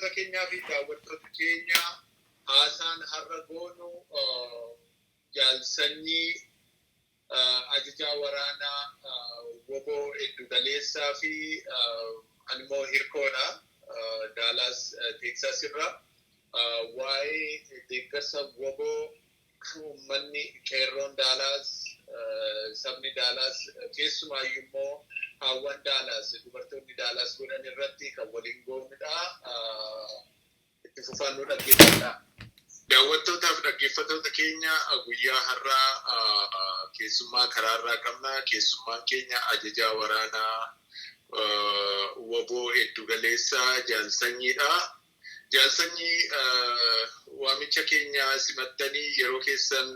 Dhaggeeffattoota keenyaa fi daawwattoota keenya, haasaan har'a goonu Jaal Sanyii, ajajaa waraanaa WBO Giddugaleessaa fi animmoo Hirkoodha. Daalaas Teeksaas irraa waa'ee deeggarsa WBO uummanni qeerroon Daalaas, sabni Daalaas, keessumaayyuu immoo haawwan Daalaas, dubartoonni Daalaas godhan irratti kan waliin goonudha. Itti fufaan nu dhaggeeffadha. Daawwattootaaf dhaggeeffattoota keenya, guyyaa har'aa keessummaa karaarraa qabna. Keessummaan keenya ajajaa waraanaa WBO Giddugaleessaa Jaal Sanyiidha. Jaal Sanyii, waamicha keenya simattanii yeroo keessan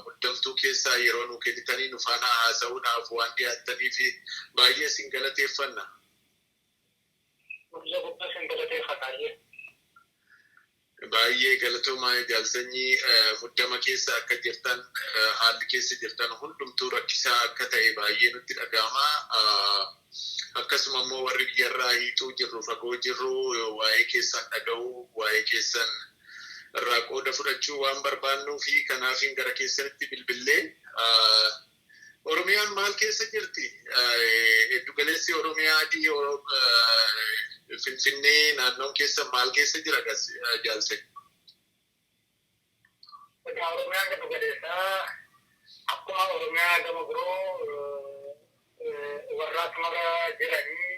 muddamtuu keessaa yeroo nu kennitanii nu faana haasa'uudhaaf waan dhiyaattaniif baay'ee isin galateeffanna. Guyyaa guddaa isin galateeffadha. Baay'ee galatoomaa, Jaal Sanyii. Muddama keessa akka jirtan, haalli keessa jirtan hundumtuu rakkisaa akka ta'e baay'ee nutti dhaga'ama. Akkasuma immoo warri biyyarraa hiixuu jirru, fagoo jirru, waa'ee keessan dhaga'uu, waa'ee keessan irraa qooda fudhachuu waan barbaannuu fi kanaafiin gara keessanitti bilbillee. Oromiyaan maal keessa jirti? Giddugaleessi Oromiyaa adii Finfinnee naannoon keessa maal keessa jira, Jaal Sanyii? Egaa Oromiyaan giddu galeessaa akkuma Oromiyaa gama biroo warraaqsumarra jiranii,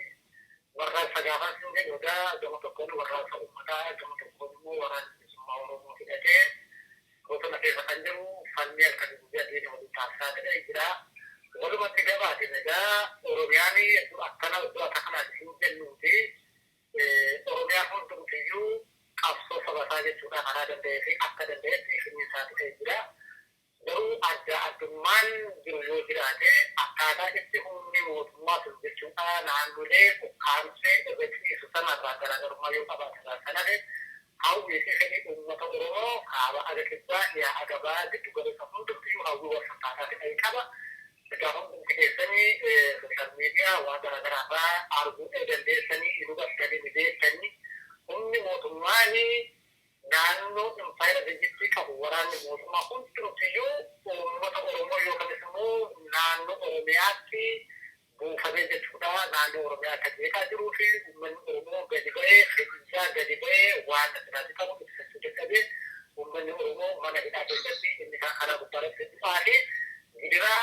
warraaqsa gaafas hin jedhu. Egaa gama tokkoon warraaqsa uummataa, gama tokkoon immoo waraana bilisummaa Oromoo hidhatee bosona keessa kan jiru falmii halkan guyyaa diina waliin taasisaa ta'ee jira. Walumatti gabaatin egaa Oromiyaan akkana iddoo akka kanaatti hin jennuuti. Oromiyaan hundumtiyyuu qabsoo sabasaa jechuudha karaa danda'ee fi akka danda'etti finiinsaa ta'ee jira. Garuu adda addummaan jiru yoo jiraate, akkaataa itti humni mootummaa sun jechuudha naannolee ukkaamsee irra ciisu sanarraa garaagarummaa yoo qabaate irraa kan hafe, hawwii fi fedhii uummata Oromoo kaaba aga kibbaa, dhiyaa aga bahaa, giddu galeessa hundumtiyyuu hawwii wal fakkaataa ta'e qaba. Egaa hundumti keessanii social media waan garaagaraa irraa arguu dandeessanii, hubattanii ni beektanii, humni mootummaan naannoo impaayera biyyattii qabu, waraanni mootummaa hundumtiyyuu uummata Oromoo yookanis immoo naannoo Oromiyaatti buufamee jechuudha. Naannoo Oromiyaa akka jeeqaa jiruu fi uummanni Oromoo gadi ba'ee, fedhiisaa gadi ba'ee waan asirratti qabu ibsachuu dadhabee, uummanni Oromoo mana hidhaa keessatti inni kan karaa gubbaarratti du'aa fi gidiraa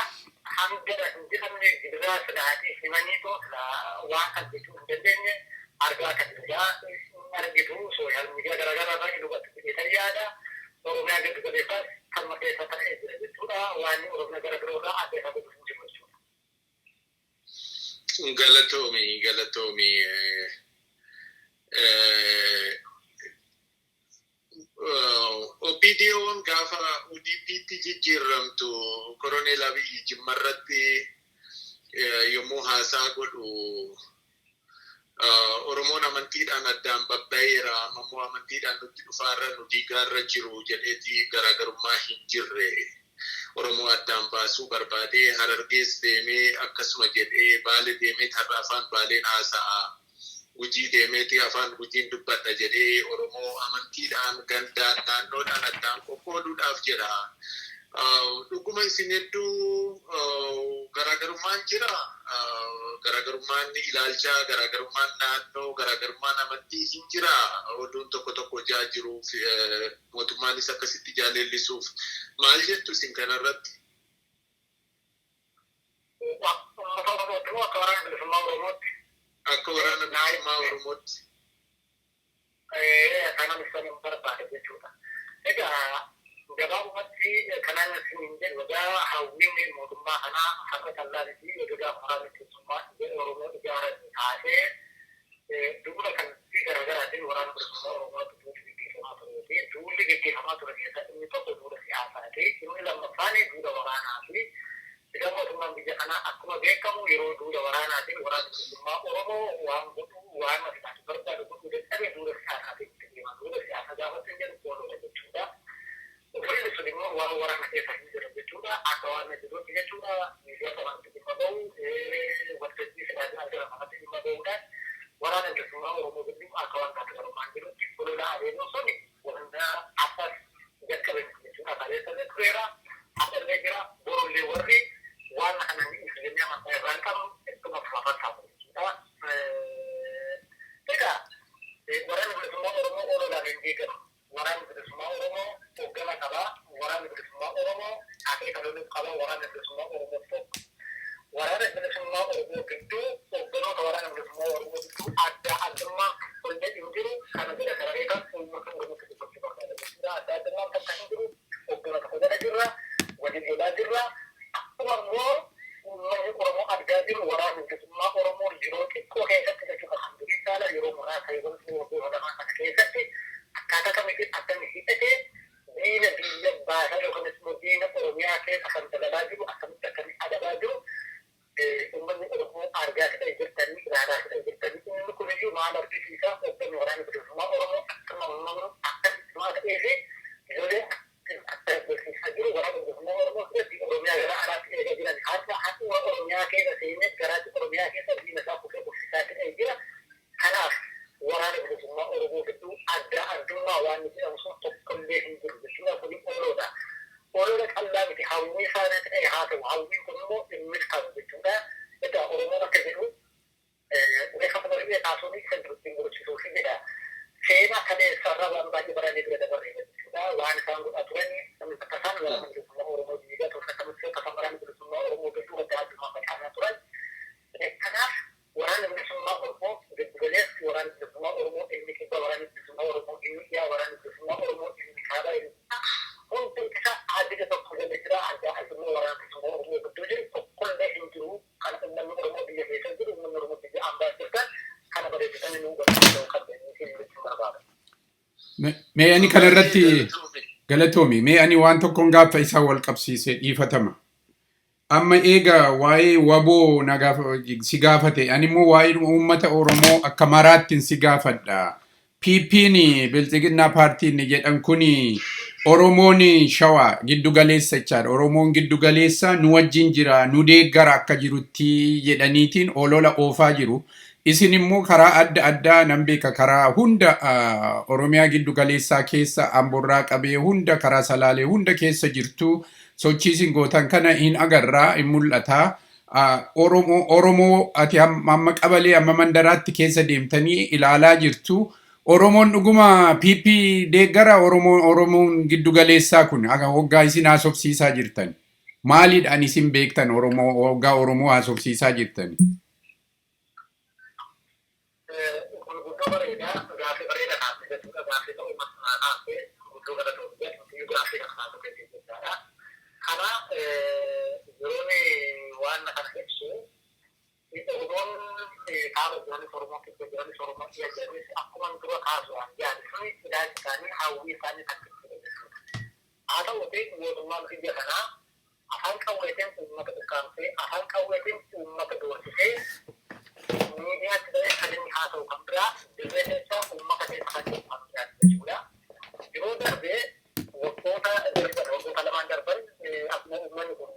hanga hin jedhamne, gidiraa silaatii himaniitoo silaa waan kan jechuu hin dandeenye argaa kan jirudha. Argitu, social media garaagaraa irraa ni hubattu jedheetan yaada. Oromiyaa giddu galeessaas kanuma keessa ta'ee jira jechuudha. Waan Oromiyaa gara biroo irraa adda isa godhu hin jiru jechuudha. Galatoomi, galatoomi. OPDO'n gaafa UDP'tti jijjiiramtu, Koroneel Abiyyi Jimmarratti yommuu haasaa godhu, "Oromoon amantiidhaan addaan babba'eera, amma immoo amantiidhaan nutti dhufaarra, nu diigaarra jiru" jedheeti garaagarummaa hin jirre Oromoo addaan baasuu barbaadee, Harargees deemee akkasuma jedhee, Baale deemee har'a afaan Baaleen haasa'a, Gujii deemeeti afaan Gujiin dubbadha jedhee Oromoo amantiidhaan, gandaan, naannoodhaan addaan qoqqooduudhaaf jedha. Dhuguma isin hedduu garaagarummaan jira. Garaagarummaan ilaalchaa, garaagarummaan naannoo, garaagarummaan amantii hin jira. Oduun tokko tokko jaa jiruuf, mootummaanis akkasitti jaalellisuuf, maal jettu isin kanarratti? Uummata Oromootti moo akka Waraana Bilisummaa Oromootti? Akka Waraana Bilisummaa Oromootti. Kanan ibsan hin barbaade jechuudha. Egaa gabaabumatti kanan isin jedhu, egaa hawwiin mootummaa kanaa har'a callaa miti. Egaa Waraanni Bilisummaa Oromoo ijaarame kaasee duula kallattii garaagaraatiin Waraana Bilisummaa Oromootti duulli gaggeeffamaa tureeti. Duulli gaggeeffamaa ture keessaa inni tokko duula siyaasaati. Inni lammaffaan duula waraanaati. Egaa mootummaan biyya kanaa akkuma beekamu yeroo duula waraanaatiin Waraana Bilisummaa Oromoo waan godhu, waan asirratti barbaadu godhuu dadhabe, duula siyaasaatiin itti deema. Duula siyaasaa gaafa ittiin jedhu olola jechuudha. Ufirri sun immoo waan waraana keessa hin jiru jechuudha. Akka waan jirutti jechuudha. Miidiyaa qabantti dhimma bahu, waltajjii silaa argaman kanatti dhimma bahuudhaan waraana Bilisummaa Oromoo gidduu akka waan garaagarummaan jiru yeroo muraasa yeroo waggoota lamaan kana keessatti akkaataa kamitti akkamii hidhatee diina biyya baasaa yookaan immoo diina Oromiyaa keessa kan dabalaa jiru akkamitti akkamii adabaa jiru uummanni Oromoo argaa ta'ee jirtanii ilaalaa ta'ee jirtanii inni kuniyyuu maal argisiisa hoogganni waraana bilisummaa Oromoo akkuma uummanni akka cimaa ta'ee fi ijoollee akka beeksisaa jiru waraana bilisummaa Oromoo keessatti Oromiyaa gara alaatti eegaa jiran har'a har'a Oromiyaa keessa seenee garaatti Oromiyaa keessa diina isaa kufee kuffisaa ta'ee jira. Kanaaf waraana bilisummaa Oromoo gidduu adda addummaa waan jedhamu sun tokkollee hin jiru jechuudha kuni oloodha. Olola callaa miti hawwii faana ta'e haa ta'u hawwiin kun immoo hin milkaa'u jechuudha. Egaa Oromoon akka jedhu reeffa kuma dhibee kaasuun isa ittiin gochisuufi jedha. Seenaa kaleessarra waan baay'ee barannee bira dabarreera jechuudha. Waan isaan godhaa turan namni akka isaan waraana bilisummaa Oromoo diigaa turan akkamitti akka isaan waraana bilisummaa Oromoo gidduu adda addummaa facaasaa turan. Kanaaf waraana bilisummaa Oromoo giddugaleessi waraana bilisummaa Oromoo inni kibba waraana bilisummaa Oromoo inni dhiyaa waraana bilisummaa Oromoo inni kaabaa inni hundi isaa ajaja tokko jala jira adda addummaa waraana bilisummaa Oromoo gidduu jiru tokkollee hin jiru. Kana uummanni Oromoo biyya keessa jiru uummanni Oromoo biyya ambaa jirtan kana bareechisanii nu hubachuu qabdanii jechuu barbaada. Mee ani kanarratti galatoomi. Mee ani waan tokkoon gaaffa isaa wal qabsiisee dhiifatama. Amma eega waa'ee WBO na si gaafate ani immoo waa'ee uummata Oromoo akka maraattiin si gaafadha. PP'n Bilxiginnaa paartiin jedhan kuni Oromoon Shawaa giddu galeessa jechaadha. Oromoon giddu galeessa nu wajjin jira nu deeggara akka jirutti jedhaniitiin olola oofaa jiru. Isin immoo karaa adda addaa nan beeka karaa hunda Oromiyaa giddu galeessaa keessa Amborraa qabee hunda karaa Salaalee hunda keessa jirtu sochii isin gootan kana hin agarraa hin mul'ata. Oromoo ati amma qabalee amma mandaraatti keessa deemtanii ilaalaa jirtu. Oromoon dhuguma PP deeggara Oromoon giddu galeessaa kun hoggaa isin haasofsiisaa jirtan. Maaliidhaan isin beektan Oromoo hoggaa Oromoo haasofsiisaa jirtan? Gurguddoo bareedaa gaaffii bareedaa kaasee jechuudha. Gaaffii ta'uu masnaa kaasee gurguddoo galatoomii jedhu gaaffii kana kaasuu keessatti jechaadha. Kana yeroon waan kana ibsu Oromoon kaaba jiranis Oromoo kibba jiranis Oromoo dhiya jiranis akkuma dura kaasu waan jaali suni ilaalchi isaanii hawwii isaanii kan ibsudha jechuudha. Haa ta'uuti mootummaan biyya kanaa afaan qawweetiin uummata ukkaamsee afaan qawweetiin uummata doorsisee miidiyaatti ba'ee kan inni haasa'u kan biraa dirree keessa uummata keessa kan jiru kan biraati jechuudha. Yeroo darbee waggoota darban waggoota lamaan darban akkuma uummanni kun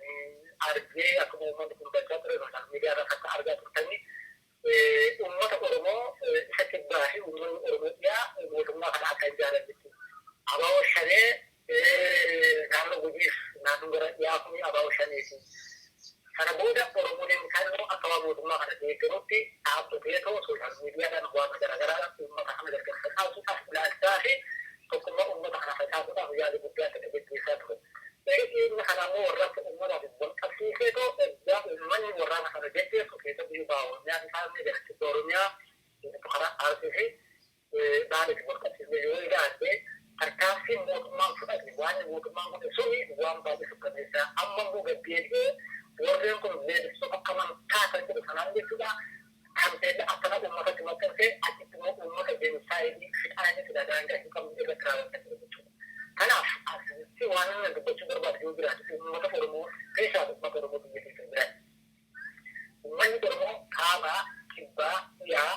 argee akkuma uummanni kun galchaa ture sooshaal miidiyaa irraa akka argaa turtanii uummata Oromoo isa kibbaa fi uummanni Oromoo dhiyaa mootummaa kana akka hin jaalannetti ABO shanee naannoo Gujiif naannoo gara dhiyaa kun ABO shaneeti. Sana booda Oromoon kaan immoo akka waan mootummaa kana deeggarutti dhaabbateetoo sooshaal miidiyaadhaan waan garaagaraadhaan uummata kana gargar facaasuudhaaf ilaalchaa fi tokkummaa uummata kana facaasuudhaaf yaada guddaa ta'e gaggeessaa ture. Erga dhiyeenya kana immoo warraaqsa uummataaf wal qabsiiseetoo ergaa uummanni warraaqsa kana gaggeessu keessatti baha Oromiyaa fi kaasnee gara kibba Oromiyaa keessattuu karaa Arsii fi Baaleetti wal qabsiisnee yoo ilaalle tarkaanfiin mootummaan fudhate waan mootummaan godhe suni waan baay'ee sukkaneessaa amma immoo gaggeessee warreen kun leellistoota amantaa kan jedhu sanaan jechuudha. Kan ta'e akkana uummatatti maxxansee achitti immoo uummata jenosaayidii fixaa jechuudha daangaa hin qabne irratti raawwachaa jiru jechuudha. Kanaaf asitti waan inni dubbachuu barbaadu yoo jiraate uummata Oromoo keessaa uummata Oromoo biyya keessa jiraate. Uummanni Oromoo kaabaa, kibbaa, dhiyaa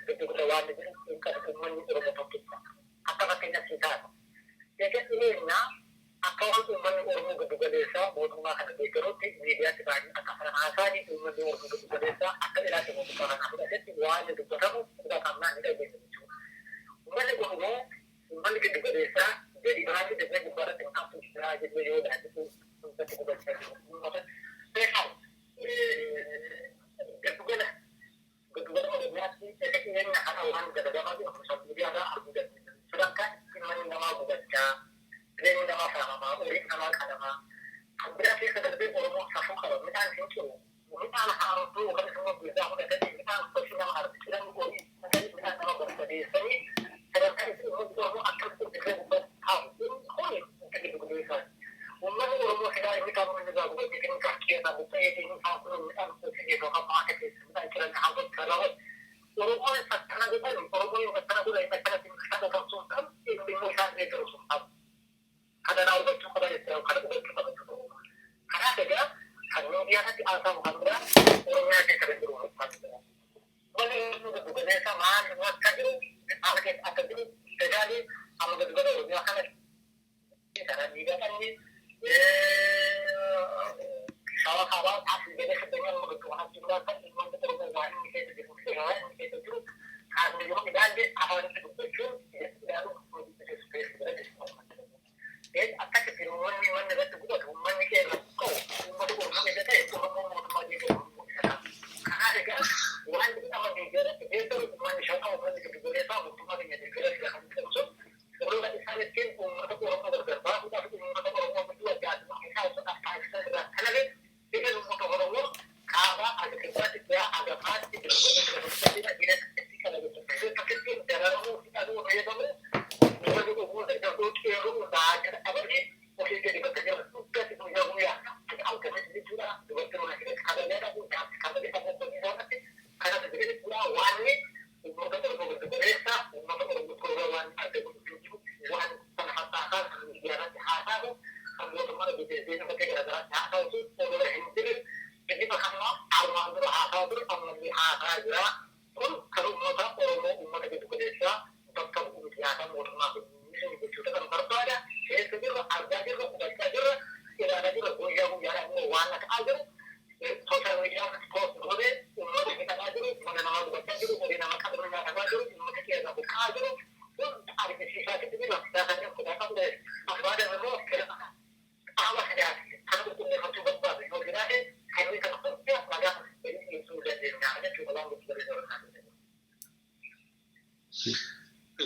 giddugala waan jiru hin qabu uummanni Oromoo tokkicha. Akka fakkeenyaatti si kaasa. Egaa dhiyeenya akka waan uummanni Oromoo giddugaleessaa mootummaa kana deeggarutti miidiyaatti ba'anii akka kana haasa'anii uummanni Oromoo giddugaleessaa akka ilaalcha mootummaa kanaa fudhatetti waan dubbatamu quba qabnaa ni dhageenya jechuudha. Uummanni Oromoo uummanni giddugaleessaa gadi baasee dirree gubbaarratti maqaan jiraa jennee yoo ilaalle uummata gubachaa jiru. Uummata beekaa giddugala giddugala Oromiyaatti erga dhiyeenya kana waan dalagamaa jiru sooshaal miidiyaarraa arguu dandeenya. Sadarkaa itti manni namaa gubachaa, jireenyi namaa saamamaa, horiin namaa qalamaa. Kan biraa keessa darbee Oromoon safuu qaba. Midhaan hin ciru. Midhaan haaromtuu yookaan immoo biirraa fudhatanii midhaan gosi nama argu. Namni horii fudhatanii midhaan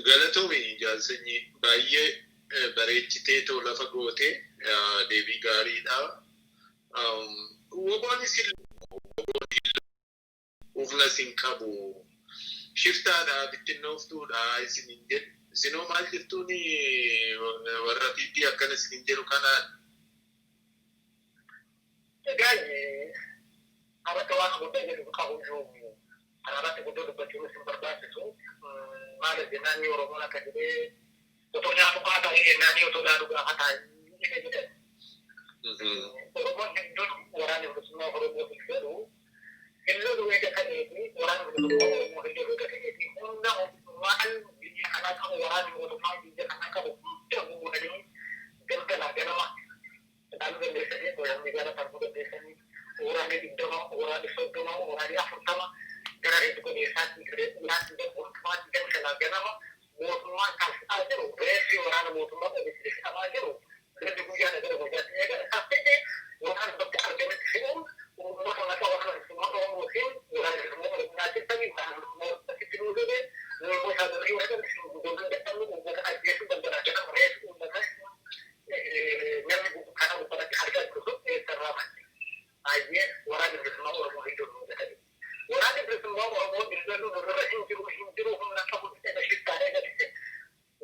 Galatoomi jaalsanyii baay'ee bareechitee too lafa gootee deebii gaariidha. Woboonis humna isin qabu. Shiftaadha, bittinnooftuudha isin hin jedhu. Isinoo maal jettuuni warra PP akkana isin hin jedhu kanaan? Egaa irratti waan guddaa jedhu qabu iyyuu kanarratti guddoo dubbachuunis hin barbaachisu. Maaliif jennaan Oromoon akka jedhee otoo nyaatu haa jennaan otoo laalu gaafa taa'ee jedhe jedhan. Oromoon hedduun waraana bilisummaa Oromoo hin fedhu. Hin lolu eega ta'eeti waraana bilisummaa Oromoo hin lolu eega ta'eeti humna waan biyya kanaa qabu waraanni mootummaa biyya kanaa qabu hunda guuranii galgalaa ganama ilaaluu dandeessanii waraanni gara arguu dandeessanii waraanni 20 waraanni 30 waraanni 40 gara hedduu qabeessaatti gara dhiyaatti gara hundumaatti galgalaa ganama mootummaan taasisaa jiru reeffi waraana mootummaa oomishee fe'amaa jiru lolli guyyaadha gara guyyaatti eega isaaf ta'e waraana bakka argametti fe'uun uummata maqaa waraana bilisummaa Oromootiin waraana bilisummaa Oromoo nyaachisanii waraana bilisummaa Oromoo nuu lole nuyi isaa durii warra isin dadhabnu uummata ajjeesuu galgalaa ganama reeffi uummata namni karaa gubbaatti argaa jiru sun eessarraa madde? Baay'ee waraanni bilisummaa Oromoo hin lolu jedhani. Waraanni bilisummaa Oromoo hin lolu nurra hin jiru hin jiru humna qabu jedha shiftaadha jedhe.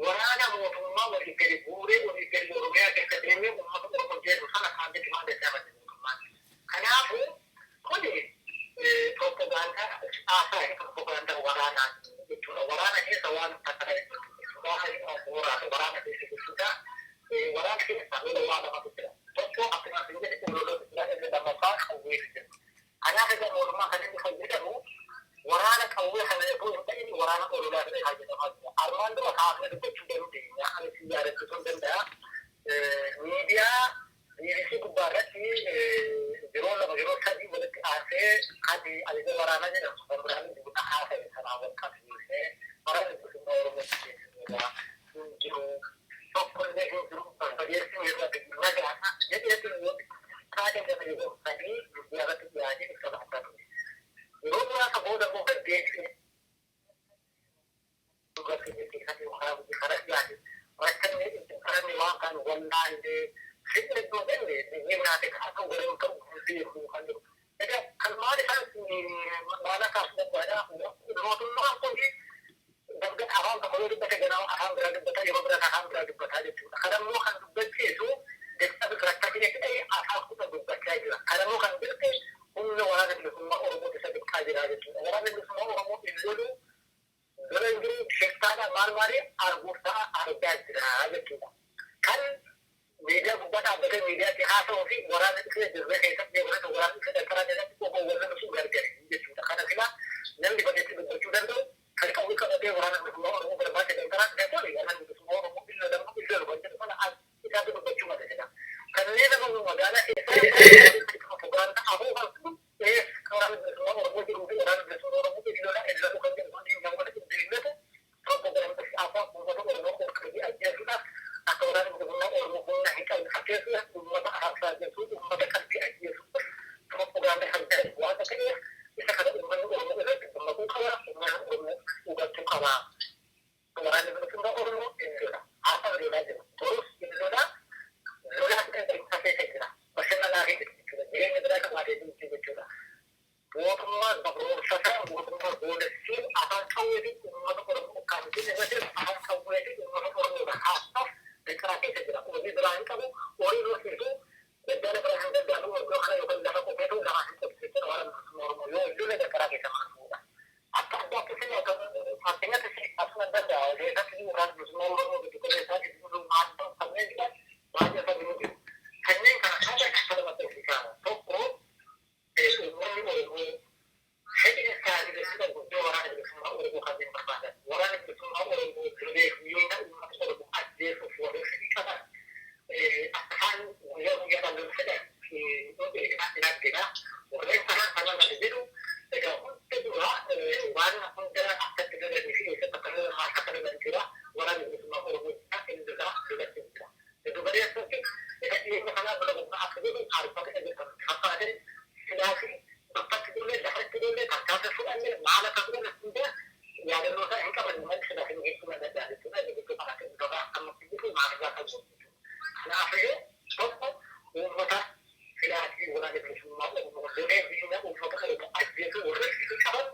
Waraana mootummaa walii gadi guuree walii gadi Oromiyaa keessa deemee uummata Oromoo jeesu sana kaandetti maal jechaa madde mootummaan. Kanaafuu kuni propagaandaa haasaa propagaandaa waraanaati jechuudha. Waraana keessa waan takka jechuudha. Waraana keessa jechuudha. Waraana keessa lola waa lamatu jira. Tokko akkuma isin jedhe ololatu jira inni lammaffaa qawweetu jira. Kanaaf egaa mootummaa kan inni fayyadamu waraana qawwee kana osoo hin ta'in waraana ololaa ta'e fayyadamaa jira. Armaan dura kaasnee dubbachuu dandeenya. Ani si yaadachiisuu danda'a. Miidiyaa BBC gubbaa irratti yeroo lama yeroo sadii walitti aansee kan ajaja waraanaa jedhamu kan biraan dubbata haasa'e sanaa wal qabsiisee waraanni bilisummaa Oromoo keessatti hin jiru. Tokko illee hin jiru. Barbadeessi irratti nagaadha. Jedheetu taatee gama yeroo sadii miidiyaa irratti dhiyaatee ibsa laachaa ture. Yeroo muraasa booda immoo kan deebi'ee karaa dhiyaate rakkanne karanne waan kan wallaallee fedhe iddoo jenne biyyi naate kaasuu garuu ta'u beeku kan jiru. Egaa kan maal isaan maal akkaas barbaada mootummaan kun dargagga afaan tokko yoo dubbate ganama afaan biraa dubbata yeroo biraa afaan biraa dubbataa jechuudha. Kana immoo kan dubbachiisu rakkatee ta'e afaan kudha dubbachaa jira. Kana immoo kan dirqe humna waraana bilisummaa Oromoo isa xiqqaa jira jechuudha. Waraanni bilisummaa Oromoo hin lolu lola hin jiru shiftaadha maal maali arguuf ta'a argaa jira jechuudha. Kan miidiyaa gubbaa dhaabbatee miidiyaatti haasa'uu fi waraana dhufee dirree keessatti yeroo waraana dhufee dankaraa keessatti obbo warra dhufu gargari jechuudha. Kana sila namni badeetti dubbachuu danda'u kan qawwee qabatee waraana bilisummaa Oromoo barbaade dankaraa dhufee tole waraanni bilisummaa Oromoo illa lama illa lama jedhu kana isaatu dubbachuu mala jedha. Kanneen nama magaalaa keessaa propagaandaa afuufan sun waraana bilisummaa Oromoo jiruu fi waraana bilisummaa Oromoo illola illolu kan jedhu sun namoota hin beeknetu propagaandaa afaan uummata Oromoo ol qabee ajjeesuudhaaf akka waraana bilisummaa Oromoo humna hin qabne fakkeessuudhaaf uummata arabsaa jechuun uummata qalbii ajjeesuudhaaf propagaandaa kan ta'e waan ta'eef isa kana uummanni Oromoo irratti dammaquu qaba uummanni Oromoo hubachuu qaba. Waraanni bilisummaa Oromoo hin lola. Har'a lolaa jira. Borus hin lola. Lolaa keessa jira. Bashannanaa keessa jechuudha. Jireenya biraa qabaatee jirti jechuudha. Mootummaan barroomsataa mootummaa boolessiin afaan qawweetiin uummata Oromoo ukkaamsee irratti afaan qawweetiin uummata Oromoo haasa'uuf dirqama keessa jira. Hojii biraa hin qabu. Horii horsiisuu daldala biraa hin danda'amu. Iddoo kana yookaan lafa qoteetu lafa hin qotu jechuudha. Waraanni bilisummaa Oromoo yoo lola danqaraa keessa maasuudha. Akka addaatti isin akka fakkeenyaatti isin kaasuu nan danda'a. Keessatti waraanni bilisummaa Oromoo giddu galeessaa gidduu maal ta'u kanneen jiran baay'ee sabni jiru. Kanneen kana haala akka lamatti ofiisaama. Tokko uummanni Oromoo fedhii isaanii jechuudha guddoo waraana bilisummaa Oromoo kanneen barbaadan. Waraana bilisummaa Oromoo loleef miina uummata Oromoo ajjeesuuf warreen fedhii qaban akka isaan guyyaa guyyaadhaan lolu fedhan hin argina. Warreen kanaan kana jedhu egaa hunda qaban malee silaa hin hedduu na danda'a jechuudha. Gidduu kana kan gabaa akkamatti jiru maal kan jiru. Kanaafuu tokko uummata silaatii waraana bilisummaa Oromoo lolee diina uummata Oromoo ajjeesuu warra itti qaban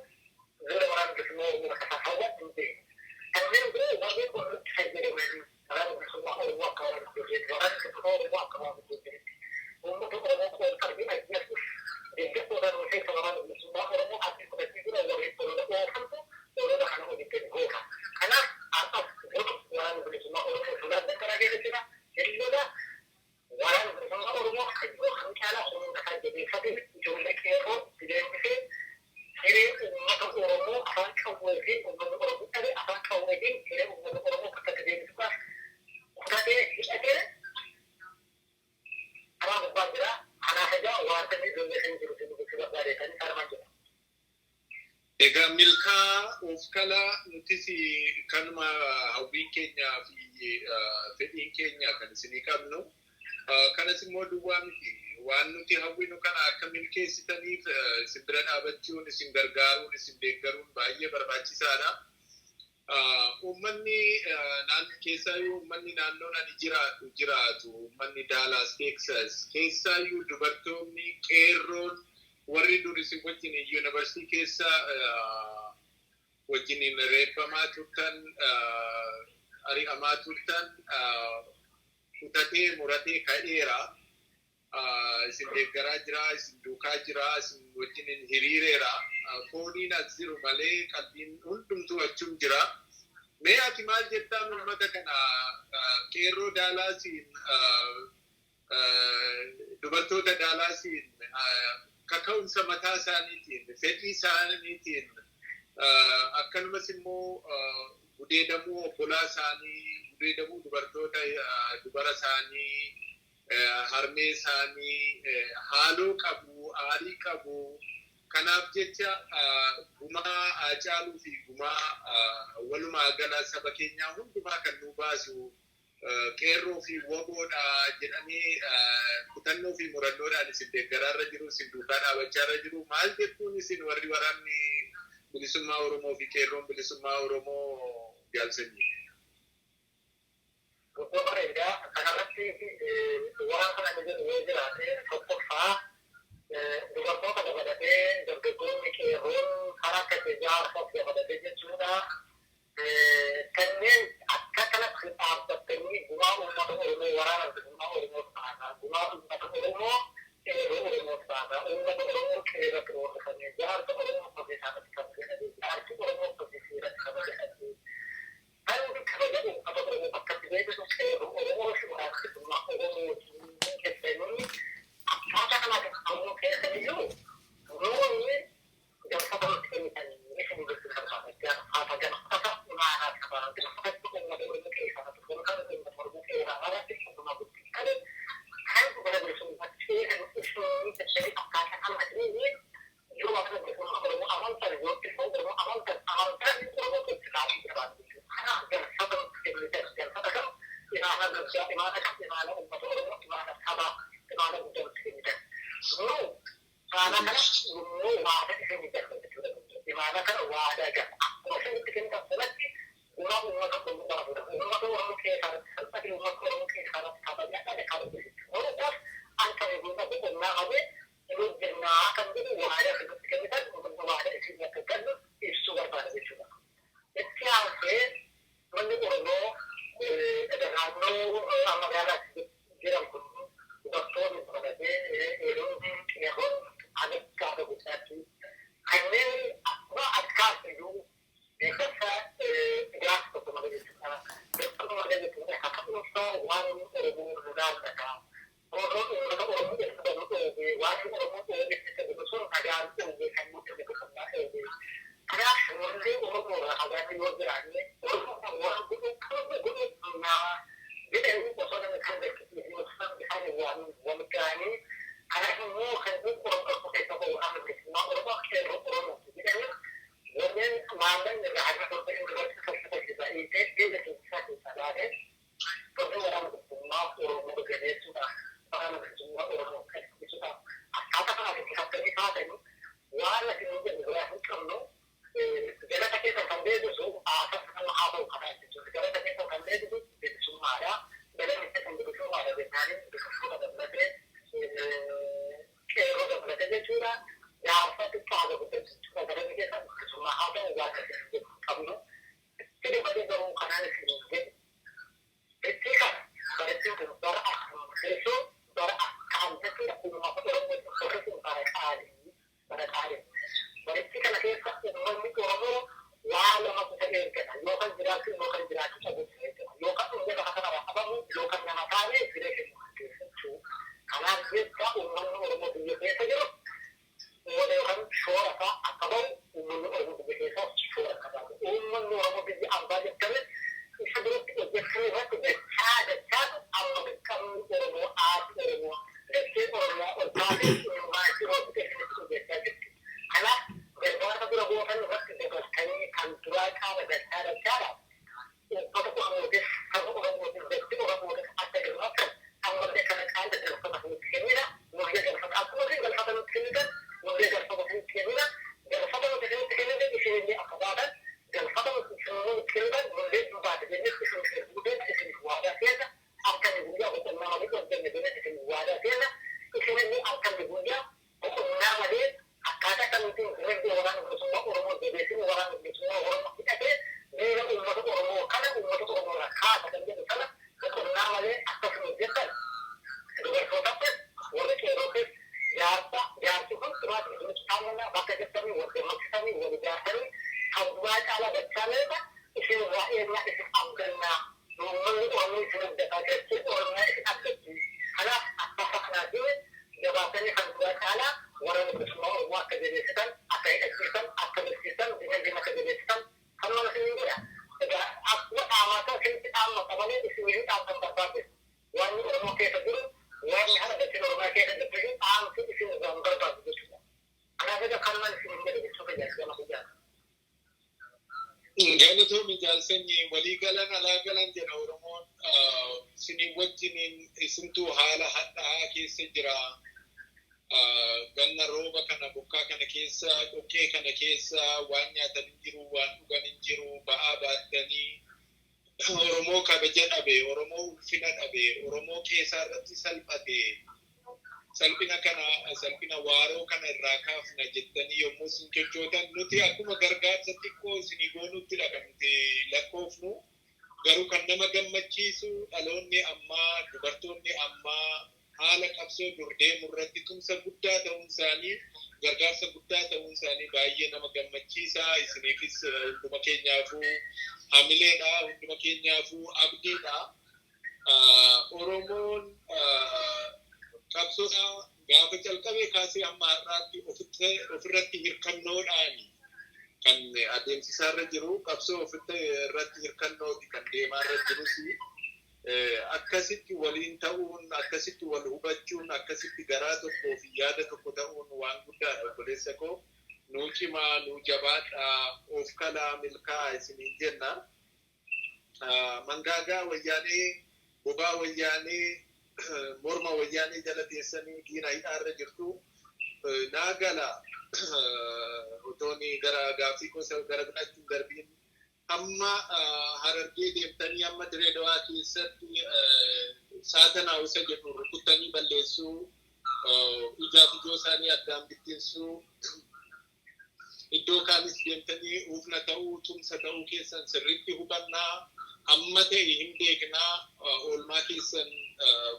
lola waraana bilisummaa Oromoo akka hawwan hin beeku. Kanneen biroo warreen warratti fayyadaman waraana bilisummaa Oromoo akka waan hojjetu, waraana bilisummaa Oromoo akka waan hojjetu, uummata Oromoo qoon qalbii ajjeesuuf deeggartoota miseensa waraana bilisummaa Oromoo asii fudhatee jira warreen olola oofantu olola kana hojjettee goota. Kanaaf har'as godhu waraana bilisummaa Oromoo lolaan danqaraa keessa jira. Lola waraana bilisummaa Oromoo kayyoo kan caalaa humna isaa jabeeffatee ijoollee qeerroo leenjisee hiree uummata Oromoo afaan qawweetiin uummanni Oromoo dhabe afaan qawweetiin hiree uummata Oromoo bakka deebisuudhaaf kutatee hidhatee karaa gubbaa jira. Kanaaf egaa wanta inni ijoollee kan jiru sin gochuu barbaadeetanii sarmaan jira. Egaa milkaa of kalaa nutis kanuma hawwiin keenyaa fi fedhiin keenya kan isinii qabnu. Kanas immoo duwwaa miti. Waan nuti hawwinu kana akka milkeessitaniif isin bira dhaabachuun, isin gargaaruun, isin deeggaruun baay'ee barbaachisaadha. Uummanni keessaayyuu uummanni naannoon ani jiraatu uummanni Dallas, Texas keessaayyuu dubartoonni qeerroon warri dur isin wajjin yuunivarsiitii keessa wajjiniin reeffamaa turtan, ari'amaa turtan, kutatee muratee ka'eera. Isin deeggaraa jira, isin duukaa jira, isin wajjiniin hiriireera. Fooniin as jiru malee qalbiin hundumtuu achum jira. Mee ati maal jettaan uummata kana qeerroo Daalaasiin, dubartoota Daalaasiin, kaka'umsa mataa isaaniitiin, fedhii isaaniitiin, akkanumas immoo gudeedamuu obbolaa isaanii, gudeedamuu dubartoota dubara isaanii, harmee isaanii haaloo qabu, aarii qabu. Kanaaf jecha gumaa Haacaaluu fi gumaa walumaa gala saba keenyaa hundumaa kan nu baasu qeerroo fi waboodha jedhanii kutannoo fi murannoodhaan isin deeggaraarra jiru, isin duukaa dhaabachaarra jiru. Maal jettuun isin warri waraanni bilisummaa Oromoo fi qeerroon bilisummaa Oromoo jaalsanii? Guddoo bareedaa. Kanarratti waan kana inni jedhu yoo jiraate, tokkoffaa dubartoota dabalatee dargaggoonni qeerroon karaa akka jaarsas dabalatee jechuudha. Kanneen akka kanatti dhaabbattanii gumaa uummata Oromoo waraana bilisummaa Oromoo taata, gumaa uummata Oromoo qeerroo Oromoo taata, uummata Oromoo qeerratti roorrifame, jaarsa Oromoo hojii isaanitti kabajate, jaarsi Oromoo hojii seeratti kabajate. Kan kabaja uummata Oromoo akkatti beeksisu qeerroo Oromoo fi waraana bilisummaa Oromoo keessanii akkaataa kanaatiin Oromoo keessaniyyuu nuuni gaafata nutti kennitanii isin gochuu barbaada. Gaafata gaafata imaanaa qaba. Gaafata uummata Oromoo keessaa kan uummata Oromoo keessaa irratti hundumaa guddifatan kan gara bilisummaatti ceesan isin jettanii akkaataa kanaatiin yoo waraana bilisummaa Oromoo amantan, yoo qeerroo Oromoo amantan, amantaan Oromoo keessa taa'uu jabaatu jechuudha. Kanaaf gaafata nutti kennitan gaafata kam imaanaa guddaa, imaana kam, imaana uummata Oromoo, imaana sabaa, imaana guddaa nutti kennitan. Nu imaana kana yommuu waadaa isin gallu jechuudha. Imaana kana waadaa gala. Akkuma isinitti kennitan sanatti gumaa uummata Oromoo baasuudha. Uummata Oromoo keessaa salphate, uummata Oromoo keessaa kabajaa dhabe kabaja jechuudha. Oromoodhaaf akka eegumsa boqonnaa qabee hojjennaa kan jedhu waadaa isinitti kennitan waadaa isin akka gallu ibsuu barbaada jechuudha. Itti aansee manni Oromoo naannoo magaalaatti jiran kun dubartoonni dabalatee dhiironni qeerroon haala gaafa guddaatti kanneen akkuma akkaas iyyuu deeggarsa ijaarsa tokko malee jechuudha. Deeggarsa malee jechuudha. Kaka'umsa waan Oromoo nu laallata. Oromoon uummata Oromoo irra nu dhoowwe, waan Oromoo dhoowwe keessa jiru sun nagaan dhoowwe kan nutti bilisummaa dhoowwe. Kanaaf warri Oromoo irraa fagaatee yoo jiraanne Oromoo waan godhuu qabu godhuu naa jedhanii osoo namni kan beeksisuu isaan waan wal ga'anii kanaaf immoo kan Oromoo tokko keessa ba'u amma bilisummaa Oromoo qeerroo Oromoo jedhanii warreen maallaqni irraa harka torba inni irratti keessaa hiitee biyya keessaa keessaa baatee warri waraana bilisummaa Oromoo jabeessuudhaaf, waraana bilisummaa Oromoo qaqqabsiisuudhaaf akkaataa kanaaf itti fakkanii kaatanii waan ati nu jedhu biraa hin qabnu. Galata keessa kan deebisu haasa Duraatti immoo kan jiraachuu qabu jechuudha. Yookaan dhufee lafa kanarraa qabamu yookaan nama taanee siree keenya murteeffachuu. Kanaaf jecha uummanni Oromoo biyya keessa jiru qooda yookaan shoora isaa akka bahu, uummanni Oromoo biyya keessaa shoora akka bahu. Uummanni Oromoo biyya ambaa jettanii isa biratti hojjechuu irratti dachaa dachaatu amma qaqqabni Oromoo, aarti Oromoo, dacheen Oromiyaa ol kaasee imimmaachii roobite isinitti hojjechaa jirti. Kanaaf gargaarsa dura gootan irratti dabaltanii kan duraa caala dachaa dachaadha. Uummata Oromootiif, saba Oromootiif, dachee Oromootiif akka hirmaatan ammallee kana caala galfata isinitti kennina. Nullee galfata akkuma isin galfata nutti kennitan nullee galfata isinitti kennina. Galfata nuti isinitti kennine isinillee akka baatan, galfata nuti isinitti kennitan nullee nu baate jennee isin erguu keenya isiniif waadaa seenna. Halkanii guyyaa boqonnaa malee hojjenne jennee isiniif waadaa seenna. Isinillee halkanii guyyaa boqonnaa malee akkaataa kamiitiin dinagdee Waraana Bilisummaa Oromoo jabeessine, Waraana Bilisummaa Oromoo hidhatee diina uummata Oromoo kana uummata Oromoo irraa kaasa kan jedhu sana boqonnaa malee akkasuma hojjettan, dubartootattis, warri qeerrootis, jaarsa jaarsi hundumaatti isinitti taammanaa bakka jettanii wal gammachiisanii wal ijaarsanii kan duraa caalaa dachaa meeqa isin irraa eegnaa, isin abdannaa. Uummanni Oromoo isin abdataa, dacheen Oromiyaa isin abdatti. Kanaaf akkaataa kanaatiin jabaatanii kan duraa caalaa Waraana Bilisummaa Oromoo akka jabeessitan, akka hidhachiistan, akka barsiistan, dinagdeen akka jabeessitan kan mana isiniin godha. Egaa akkuma dhaamaataa isinitti dhaammata malee isiniyyuu dhaamsan barbaachisu. Wanni Oromoo keessa jiru, wanni haala dacheen Oromiyaa keessa jirtu iyyuu dhaamsi isin irraa hin barbaadu jechuudha. Kanaaf egaa kan mana isiniin jedhe jechuu fayyaadu gama kiyyaati. Galatoomi jaalsanyii, walii galan alaa galan jedha Oromoon. Isinii wajjiniin isintuu haala hadhaa'aa keessa jira. Ganna rooba kana, bokkaa kana keessa, dhoqqee kana keessa waan nyaatan hin jiru, waan dhugan hin jiru, ba'aa baattanii Oromoo kabaja dhabe, Oromoo ulfina dhabe, Oromoo qeesaa irratti salphate. Salphina kana, salphina waaroo kana irraa kaafna jettanii yommuu isin chochootan nuti akkuma gargaarsa xiqqoo isinii goonuttidha kan nuti lakkoofnu. Garuu kan nama gammachiisu dhaloonni ammaa, dubartoonni ammaa haala qabsoo dur deemu irratti tumsa guddaa ta'uun isaanii, gargaarsa guddaa ta'uun isaanii baay'ee nama gammachiisa. Isiniifis hunduma keenyaafuu hamileedha, hunduma keenyaafuu abdiidha. Oromoon qabsoo gaafa calqabee kaasee hamma har'aatti ofirratti hirkannoodhaan kan adeemsisaarra jiru, qabsoo ofitti irratti hirkannooti kan deemaarra jirus. Akkasitti waliin ta'uun, akkasitti wal hubachuun, akkasitti garaa tokkoo fi yaada tokko ta'uun waan guddaadha. Obboleessa koo, nuu cimaa, nuu jabaadhaa, of kalaa, milkaa'aa isiniin jenna. Mangaagaa Wayyaanee, bobaa Wayyaanee, morma Wayyaanee jala teessanii diina hidhaarra jirtu. Naa gala, otoon gara gaaffii gosa gara biraatti hin darbiin, hamma Harargee deemtanii hamma Diree Dawaa keessatti saatanaa isa jedhu rukuttanii balleessuu, ijaaf ijoo isaanii addaan bittinsuu, iddoo kaanis deemtanii humna ta'uu, tumsa ta'uu keessan sirriitti hubannaa, hamma ta'e hin beeknaa. Oolmaa keessan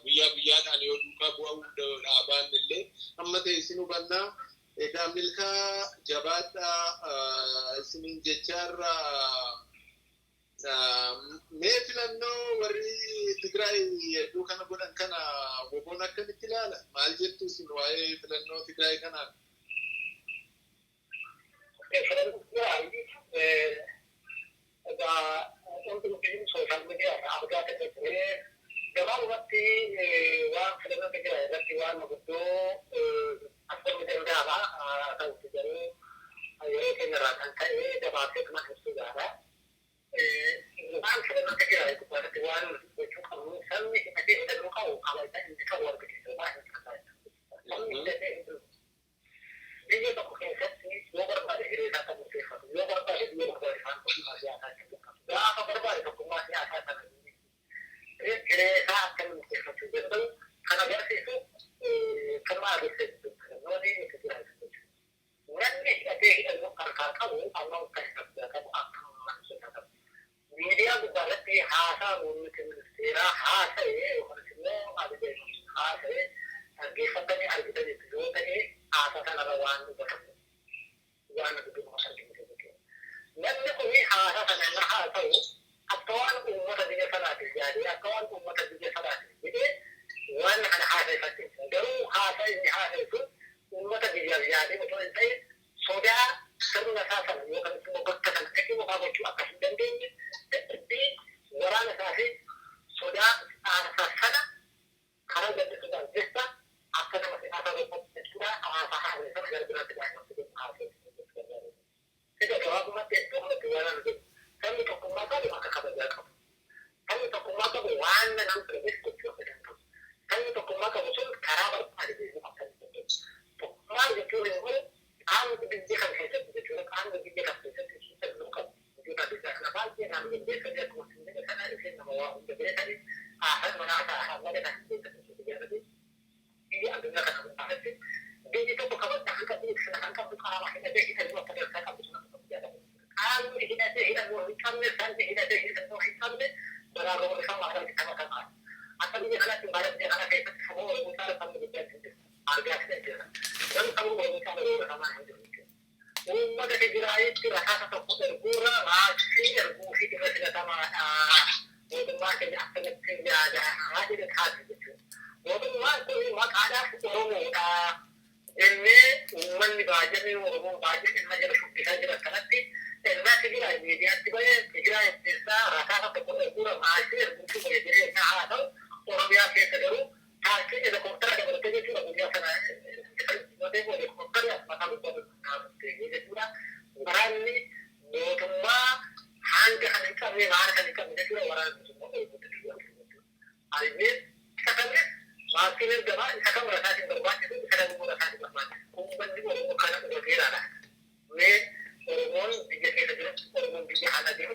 guyyaa guyyaadhaan yoo duukaa bu'uu dhaabaan illee hamma ta'e isin hubannaa. Egaa milkaa, jabaadhaa isiniin jechaarra, mee filannoo warri Tigraay hedduu kana godhan kana WBOn akkamitti ilaala? Maal jettu isin waa'ee filannoo Tigraay kanaan? Filannoo Tigraay egaa wanti nuti social media irraa argaa turre ture. Gabaabumatti waan filannoo Tigraay irratti waan guddoo asirri danda'ama ta'utti garuu yeroo keenya irraa kan ka'e gabaabsee kanan ibsuu gaara. Waan filannoo Tigraay gubbaatti waan nuti gochuu qabnu, sabni hidhatee hidhannoo qabu kabaja inni qabu argisiisuudha hin fakkaatu. Sabni hidhatee hidhannoo biyya tokko keessatti yoo barbaade hiree isaa kan murteeffatu, yoo barbaade biyya barbaade isaan tokkummaa siyaasaa akka jalqabu, gaafa barbaade tokkummaa siyaasaa sana hiree isaa akka murteeffachuu danda'u kan agarsiisu kanuma agarsiisu filannoon itti jiraatu jechuudha. Namni hidhatee hidhannoo harkaa qabu amma kan hin qabu akka mana qabu. Miidiyaa gubbaa irratti haasaa muummichi ministeeraa haasa'e yookaan immoo Abiy haasa'e dhaggeeffatanii argitaniitu yoo ta'e, haasaa sanarra waan dubbatamu waan nuti dubbatu arginu jechuudha. Namni kun haasaa sana irra haasa'u Akka waan uummata biyya sanaatiif yaadee, akka waan uummata biyya sanaatiif jedhee waan kana haasa'e fakkeessa. Garuu haasaa inni haasa'e sun uummata biyyaaf yaadee otoo hin ta'in sodaa sirna isaa sana yookaan immoo bakka sana dhaqee waa gochuu akka hin dandeenye, dadhabbii waraana isaa fi sodaa aarsaa sana karaa jallisuudhaan jecha akka nama siyaasaa tokkotti jechuudha haasaa haasa'e sana gara biraatti baay'inatti godhu haasa'e jechuudha. Egaa gabaabumatti iddoo kanatti waan ani jedhu, sabni tokkummaa qabu akka kabajaa qabu. Sabni tokkummaa qabu waan nama fedhes gochuu akka danda'u. Sabni tokkummaa qabu sun karaa barbaade deemuu akka danda'u. Tokkummaa jechuun immoo qaamni biyya kam keessatti jechuudha, qaamni biyya kam keessatti hidhannoo qabu. Biyyoota addunyaa kana baay'ee nama dandeessanii, akkuma isin jedhe sana isheen nama waa hunda beekanii haasaan manaa haasaan malee kan hin beekan jechuudha jedhanii, biyya addunyaa kana hundaatti biyyi tokko kabajaa kan qabdu, ibsina kan qabdu, qaama hidhatee hidhannoo akka dansaa qabdu sana tokko biyya qabu. Qaamni hidhatee hidhannoo hin qabne, sabni hidhatee hidhannoo hin qabne garaagarummaa isaa maadaan taphatamaadha. Akka biyya kanaatti baala biyya kana keessatti saba Oromoo caala sabni guddaan hin jiru. Argaa fidhateera. Garuu saba Oromoo caala roorrifamaa hin jiru jechuudha. Uummata Tigraayitti rasaasa tokko erguurra maaskii erguufii irra filatamaadha. Mootummaan keenya akkanatti yaada jedhe taasise jechuudha. Mootummaan kun maqaadhaaf Oromoodha jennee uummanni baay'een, Oromoon baay'een inni jala shubbisaa jira kanatti, ennaa Tigraay miidiyaatti bahee Tigraay keessaa rasaasa tokko erguurra maaskii erguutu bahee jedhee ennaa haa ta'u, Oromiyaa keessa garuu taaksii helikooптara dabalatee jechuudha guyyaa sana helikooптara mataa guddaa dhaabattee jechuudha. Waraanni mootummaa hanga kan hin qabne, maara kan hin qabne jechuudha, waraana mootummaa Oromootti jechuudha. Ayyee, isa kamis maaskiin ergamaa, isa kam rasaatiin barbaachisu, isa kam immoo rasaatiin barbaachisu? Uummanni Oromoo kana hubateeraadha. Mee Oromoon biyya keessa jiru, Oromoon biyya alaa jiru,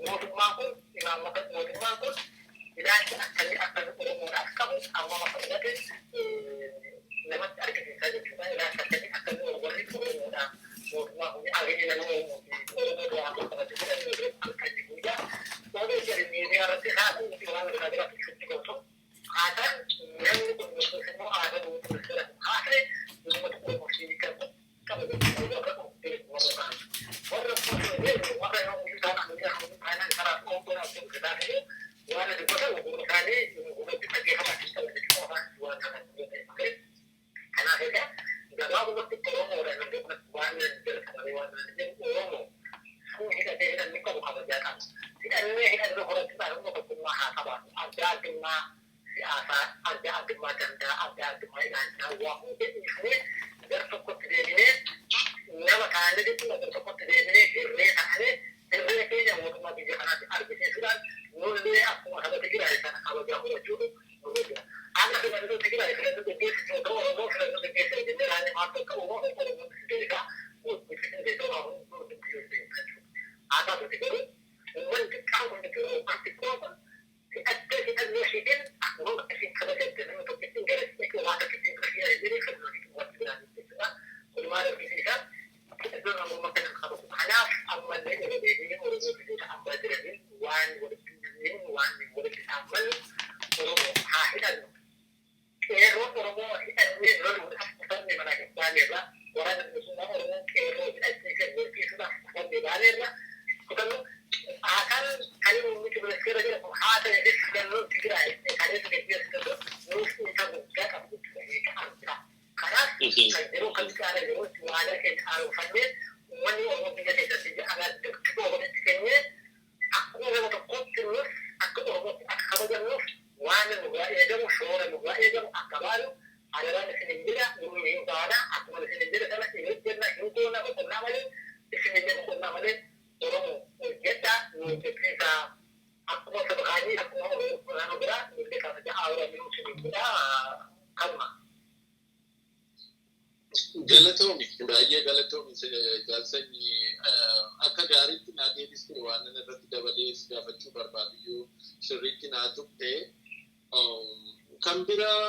mootummaan kun imaammata, mootummaan kun ilaalcha akkamii akkamii Oromoodhaaf qabu amma akka hubate namatti argisiisaa jechuudha. Ilaalcha akkamii akkamii warri Oromoodhaaf mootummaa kun Abiyyi nama Oromooti, Oromoo du'aa qabate jedhanii halkan guyyaa oduu jedhu miidiyaa irratti haasa'u miti, waan biraa biraatti sitti galtu. Haasaan namni kun yookiis immoo aadaa ministeera kun haasa'e uummata Oromoo hiika qaba jechuudha. Warra warra warra warra yoo isaan amantaa taanaan karaa qoonqoo jedhu ta'e waan dubbatan gurra isaanii gurratti dhaggeeffamaa keessa jechuudha, afaan waan kana ta'e. Kanaaf egaa gabaabumatti Oromoodha iddoo kanatti waan jalqabame waan jedhu, Oromoo sun hidhatee hidhannoo qabu kabajaa qaba. Hidhannee hidhannoo horachuudhaan immoo tokkummaa haa qabaatu. Adda addummaa siyaasaa, adda addummaa dandaa, adda addummaa ilaalchaa waa hunda dhiifnee gara tokkotti deebinee nama taanee jechuudha, gara tokkotti deebinee hirree taanee hirree keenya mootummaa biyya kanaatti argisiisuudhaan nullee akkuma saba Tigraay sana kabajaa horachuutu nurra jira. Akka filannoo Tigraay filannoo gaggeessitu otoo Oromoo filannoo gaggeessee jennee raanne maaltu akka uumamu Oromoon beekaa, beekaa, waa hunduu dubbisuu beekaa jechuudha. Haa ta'uti garuu uummanni xiqqaan kun jechuudha, yookaan xiqqoon kun hidhattee hidhannoo ishiitiin akkuma isiin kabajamte nama tokkittiin gara sitti waa tokkittiin bira si'a jedhee filannoo watti biraan jechuudha. Kun maal argisiisa? Hidhannoo namummaa kana qabatu. Kanaaf ammallee irra deebiin Oromoo biyyoota ambaa jiraniin waan walitti hin waan walitti dhaammannu, Oromoo haa hidhannu. Qeerroon Oromoo hidhannee loluudhaaf kutanne mana baaneerra, waraana bilisummaa Oromoo qeerroo hidhachiisee lolchiisuudhaaf kutanne baaneerra kutannu. Haasaan kan muummichi ministeera jedhamu haa ta'e filannoon Tigraay kaleessa gaggeessitu nuuf hiika guddaa qabu jechuudha, hiika argaa. Kanaaf kan yeroo kan caala yerootti waadaa keenya haaromfannee uummanni Oromoo biyya keessatti biyya alaatti xiqqoo walitti kennee akkuma nama tokkootti nus akka Oromootti akka kabajamnuuf waan nurraa eegamu, shoora nurraa eegamu akka baanu adaraan isin hin jedha. Nuyi hin baana, akkuma isin hin jedha sana hin hojjenna, hin goona, boqonnaa malee isin hin jedha, boqonnaa malee Oromoo hojjedhaa, nu hojjechiisaa, akkuma saba kaanii, akkuma Oromoo biraa nullee kabaja haa isin hin jedha kanuma. Galatoomi, baay'ee galatoomi jaalsanyii, akka gaariitti naa deebiste. Waan nan irratti dabalee si gaafachuu barbaadu iyyuu sirriitti naa tuqxe. Kan biraa,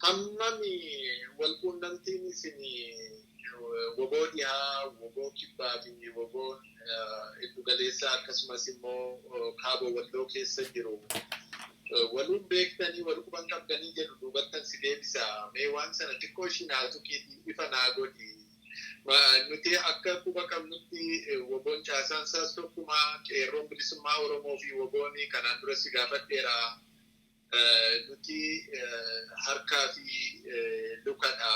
hammami walquunnamtiin isin WBO dhihaa, WBO kibbaa fi WBO giddu galeessaa akkasumas immoo kaaba Walloo keessa jiru waluun beektanii wal quban qabdanii jedhu duubattan si deebisa. Mee waan sana xiqqoo ishii naa tuqiitii ifa naa godhi. Nuti akka quba qabnutti WBOn caasaan isaas tokkuma, qeerroon bilisummaa Oromoo fi WBOn kanaan dura si gaafadheera. Nuti harkaa fi lukadha.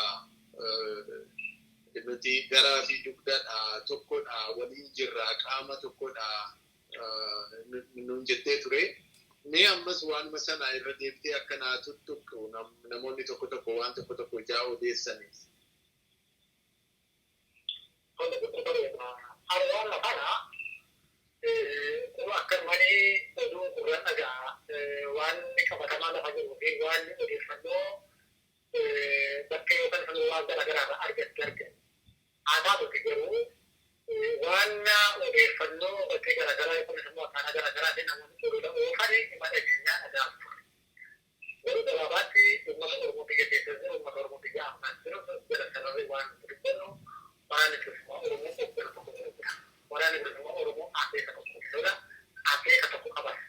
Nuti garaa fi dugdadha, tokkodha, waliin jirra, qaama tokkodha nuun jettee ture. Mee ammas waanuma sana irra deebitee akka naa tuttuqu, namoonni tokko tokko waan tokko tokko ijaa odeessaniif. Waan kana akka malee oduu gurraan dhagaa, waan qabatamaa lafa jiruu fi waan odeeffannoo bakkee yookaan waan garaagaraa irraa argatte argan. Haa taatuti garuu waan odeeffannoo bakkee garaagaraa yookaan immoo akkaataa garaagaraatiin namoonni olola oofan dhimma dhageenyaa dhagaa ture. Garuu gabaabaatti uummata Oromoo biyya keessa jiru, uummata Oromoo biyya ammaa jiru jala sararri waan dubbannu, waraanni bilisummaa Oromoo hoggana tokko jira. Waraanni bilisummaa Oromoo akeeka tokko jira. Akeeka tokko qabas.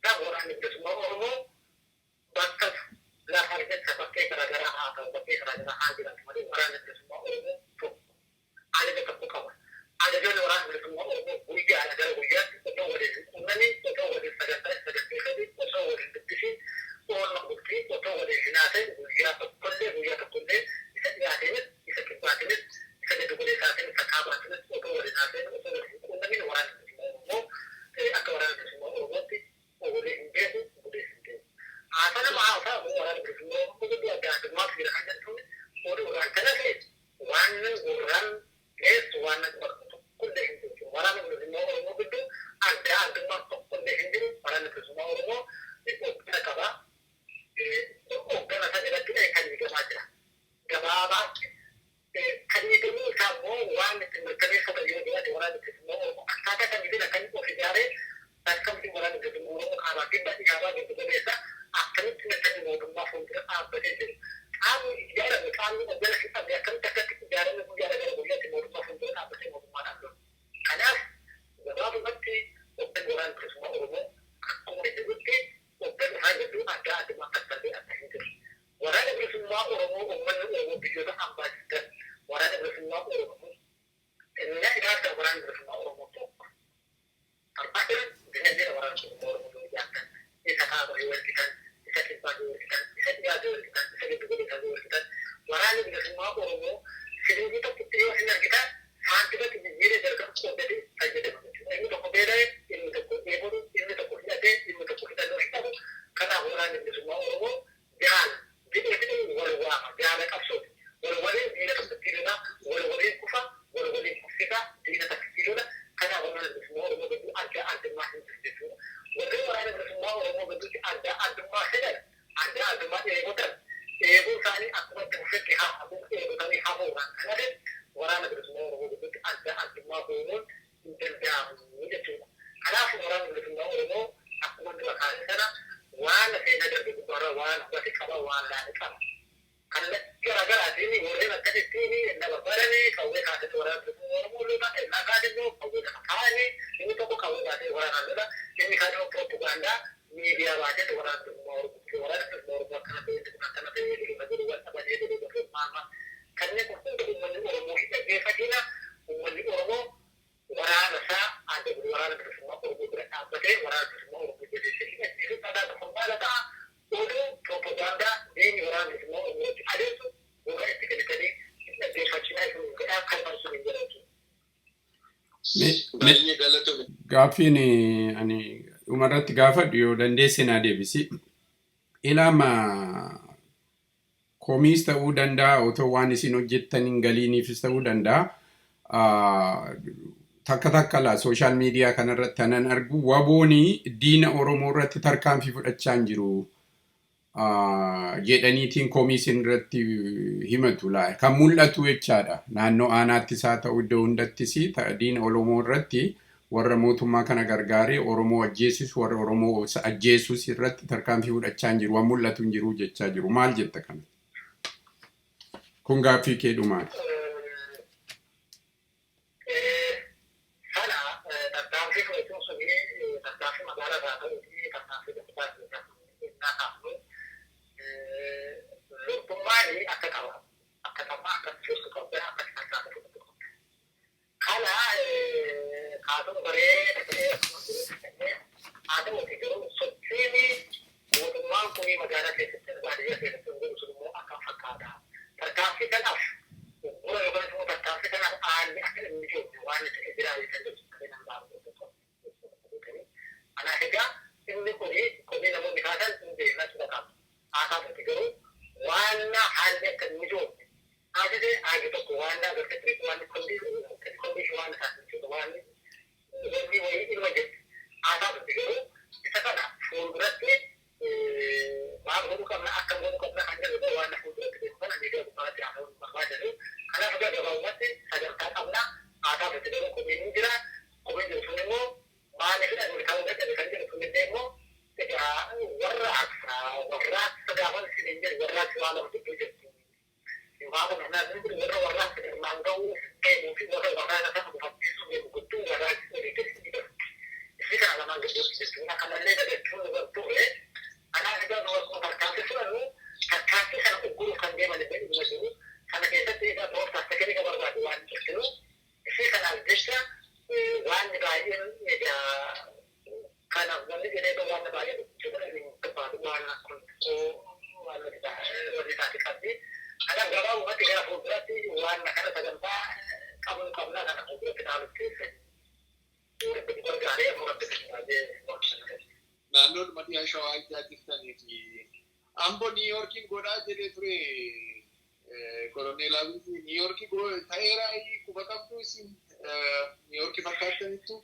Kanaaf waraanni bilisummaa Oromoo bakka lafa jecha bakkee garaagaraa haa ta'u, bakkee garaagaraa haa jiraatu malee, waraanni bilisummaa Oromoo tokko ajaja tokko qaba. Ajajoonni waraana bilisummaa Oromoo guyyaadha gara guyyaatti otoo waliin hin quunnamin, otoo waliin sagantaa hin saganteeffatin, osoo waliin dubbisiin, oolma bultii otoo waliin hin haasa'in guyyaa tokkollee isa dhiyaatiinis, isa kibbaatiinis, isa giddu galeessaatiinis, isa kaabaatiinis otoo waliin haasa'in, osoo waliin hin quunnamin waraana bilisummaa Oromoo akka waraana bilisummaa Oromootti ogolee hin beeku, ogolee hin beeku. Haasaa nama haasaa waraana bilisummaa Oromoo gidduu adda addummaatu jira kan jedhu oduu irraan kana ta'e, waan gurraan geessu waan qabatu tokkollee hin jiru. Waraana bilisummaa Oromoo gidduu adda addummaan tokkollee hin jiru. Waraanni bilisummaa Oromoo hoggana qaba. Hoggana isaa jalatti kan eegamaa jira. Gabaabaatti kan eegamuu isaa immoo waan itti mirkaneeffatan yoo jiraate, waraanni bilisummaa Oromoo akkaataa kamiitiin akkamitti of ijaaree, akkamitti waraanni bilisummaa Oromoo kaabaa fi dhiyaabaa giddu galeessa akkamitti mirkanni mootummaa fuuldura dhaabbatee jiru. Qaamni ijaarame, qaamni hoggana hin qabne akkamitti akkatti ijaarame guyyaadha gara guyyaatti mootummaa fuuldura dhaabbatee mootummaadhaan lola? Kanaaf gabaabumatti hogganni waraana bilisummaa Oromoo akkuma jirutti hogganni isaa gidduu adda addummaa akkasallee akka hin jiru. Waraana bilisummaa Oromoo, uummanni Oromoo biyyoota ambaa jirtan, waraana bilisummaa Oromoo inni ilaalta, waraana bilisummaa Oromoo tokko. Arbaatiin dinagdeedha. Waraana bilisummaa Oromoo yoo ijaartan, isa kaabaa yoo ergitan, isa kibbaa yoo ergitan, isa dhiyaa yoo ergitan, isa giddu galeessaa yoo ergitan, waraanni bilisummaa Oromoo siringii tokkotti yoo isin argitan saantimatti jijjiiree gargar qooddatee fayyadama jechuudha. Inni tokko beela'e, inni tokko dheebotu, inni tokko hidhatee, inni tokko hidhannoo hin qabu. Kanaaf waraanni bilisummaa Oromoo jaala jedhee jedhee wal waama, jaala qabsooti. Wal waliin diina tokkotti lola, wal waliin kufa, wal waliin kuffisa, diina tokkotti lola. Kanaaf waraana bilisummaa Oromoo gidduu adda addummaa hin jiru jechuudha. Warreen waraana bilisummaa Oromoo gidduutti adda addummaa fidan, adda addummaa dheebotan, dheebuu isaanii akkuma itti fufetti hafu, dheebotanii hafuudhaan kan hafe waraana bilisummaa Oromoo gidduutti adda addummaa uumuun hin danda'amu jechuudha. Kanaaf waraanni bilisummaa Oromoo akkuma dura kaase sana waan seenaa darbe gubbaarra waan hubate qaba, waan laale qaba. Kallattii garaagaraatiin warreen akkasittiin inni barbaadanii qawwee kaasanii waraana bilisummaa Oromoo lola, ennaa kaan immoo qawwee lafa kaa'anii, inni tokko qawwee baatee waraanaan lola, inni kaan immoo propagaandaa miidiyaa baatee waraana bilisummaa Oromoo, waraana bilisummaa Oromoo akkana ta'e, inni kun akkana ta'e, jedhu jedhu wal dhabanii jedhu jedhu maal maal kanneen kun hunda uummanni Oromoo hin dhaggeeffatina. Uummanni Oromoo waraana isaa adda waraana bilisummaa Oromoo bira dhaabbatee waraana bilisummaa Oromoo jabeessee hidhachiisuu dhagaa tokko ta'a. Oduu propagaandaa diinni waraana bilisummaa Oromootti adeemsu gurra itti kennitanii hin dhaggeeffachinaa isin godhaa kan sun hin jedhu. Baay'ee galatoomi. Gaaffiin ani dhumarratti gaafadhu, yoo dandeesse naa deebisi. Ilaama komiis ta'uu danda'a, otoo waan isin hojjettan hin galiiniifis ta'uu danda'a. Takka takka laa social media kanarratti anan argu, WBOnii diina Oromoo irratti tarkaanfii fudhachaa hin jiru jedhaniitiin komii isin irratti himatu laa kan mul'atu jechaadha. Naannoo aanaattis haa ta'u, iddoo hundattis diina Oromoo irratti, warra mootummaa kana gargaaree Oromoo ajjeesisu, warra Oromoo ajjeesus irratti tarkaanfii fudhachaa hin jiru, waan mul'atu hin jiru jechaa jiru. Maal jetta kana? Kun gaaffii kee dhumaati. Sana tarkaanfii fudhachuun suni tarkaanfii magaalaa irraa ta'uu fi tarkaanfii dhuunfaa keessaa innaa kaafnu, loltummaan akka qaba. Akka qaba, akka jirtu qabda, akka tarkaanfii fudhatu. Kaasuun bareeda ta'ee akkuma jirutti ta'ee haa ta'uuti garuu sochiin mootummaan kun magaalaa keessatti baadiyyaa keessatti godhu sun immoo akkam fakkaata. Tarkaanfii kanaaf bu'uura yookaan immoo tarkaanfii kanaaf haalli akka inni jiru waan ta'e jira kan jedhu kan nama gaafatu. Kanaaf egaa inni kuni komii namoonni kaasan hin beekna jechuudha qaba. Haa ta'uuti garuu waan haalli akka inni jiru taasise haalli tokko waan agartee waan kondiishin waan taasisu jechuudha waan wanni wayii ilma jirti. Haa ta'uuti garuu isa kana fuulduratti maal godhuu qabna akkam godhuu qabna kan jedhu waan fuulduratti beeku kana miidiyaa gubbaatti haa ta'uu barbaadani. Kanaaf egaa gabaabumatti sagantaa qabna. Haa ta'uuti garuu komiin ni jira. Komiin jiru sun immoo maaliifidha milkaa'uu dadhabe kan jedhu sun illee immoo egaa warraaqsa warraaqsa gaafa isin jedhu warraaqsi waa lama gidduu jirti. Waa kun namni kun warra warraaqsa galmaan ga'uu deemuu fi warra warraaqsa sana gufachiisuu deemu gidduu warraaqsi walii gadi ni darbu. Isii kana lamaan gidduutti jechuudha. Kanallee dagachuun nu gartuure. Kanaaf egaa nu akkuma tarkaanfii fudhannu tarkaanfii kana ugguruuf kan deeman illee dhuma jiru. Kana keessatti egaa tooftaaf tekinika barbaadu waan jirtinu. Isii kanaaf jecha waan baay'een egaa kanaaf wanni jedhee waan baay'ee jechuudha hin barbaadu waan kun waan wanni taate qabdi. Kanaaf gabaabumatti gara fuulduratti waan kana sagantaa qabnu qabna kana fuulduratti dhaalutti gargaaree rabbi gargaaree. Naannoon dhiyaa Shawaa ijaa jirtanii fi Amboo Niiyorkiin godhaa jedhee ture Koloneel Abiyyi Niiyorkii ta'eera quba qabdu isin Niiyorkii fakkaattaniittu.